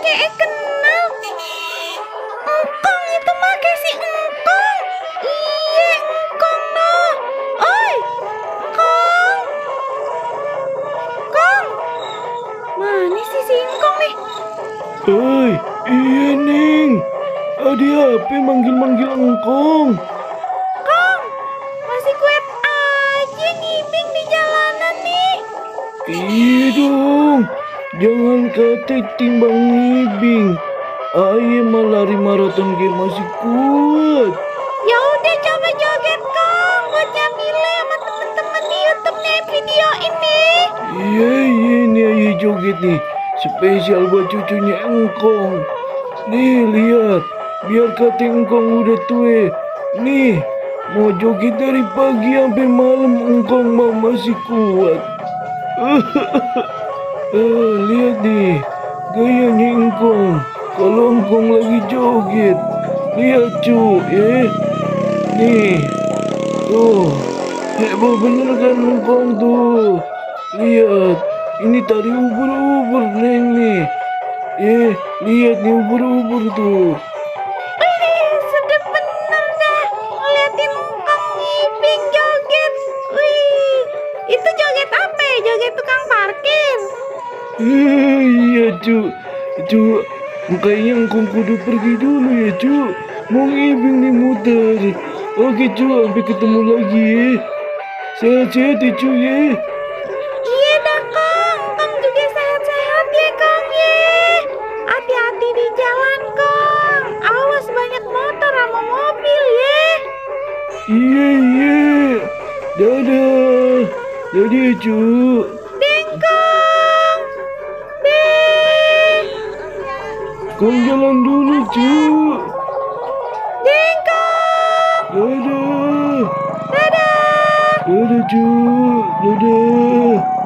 kayak kenal. Engkong itu make si engkong. Iya, engkong no. Oi, engkong. Kong. Mana sih si engkong nih? Oi, iya Ning. Ada apa manggil-manggil engkong? Kong, masih kuat aja ngibing di jalanan nih. Iya dong. Jangan kata timbang ngibing. Ayo malah lari maraton game masih kuat. Ya udah coba joget Kong buat nyamile sama temen-temen di YouTube nih video ini. Iya nih ayo joget nih. Spesial buat cucunya engkong. Nih lihat. Biar kata engkong udah tua. Nih, mau joget dari pagi sampai malam engkong mau masih kuat. Lihat nih, gayanya engkong. Kalau engkong lagi joget, lihat cu, nih, tuh, heboh bener kan engkong tuh. Lihat, ini tari ubur-ubur neng nih. Lihat nih ubur-ubur tuh. Wih, sedep bener dah ngeliatin engkong ngibing joget. Wih, itu joget apa ya? Joget tukang parkir. Iya cu, kayaknya engkong kudu pergi dulu ya cu. Mau ngibing nih muter. Oke cu, sampai ketemu lagi ya. Sehat-sehat ya cu ya. Iya dah Kong, Kong juga sehat-sehat ya Kong ya. Hati-hati di jalan Kong, awas banyak motor sama mobil ya. Iya. Dadah ya cu. Deng Kong, deng, Kong jalan dulu cu. deng Kong, Dadah. dadah. Dadah cu. Dadah.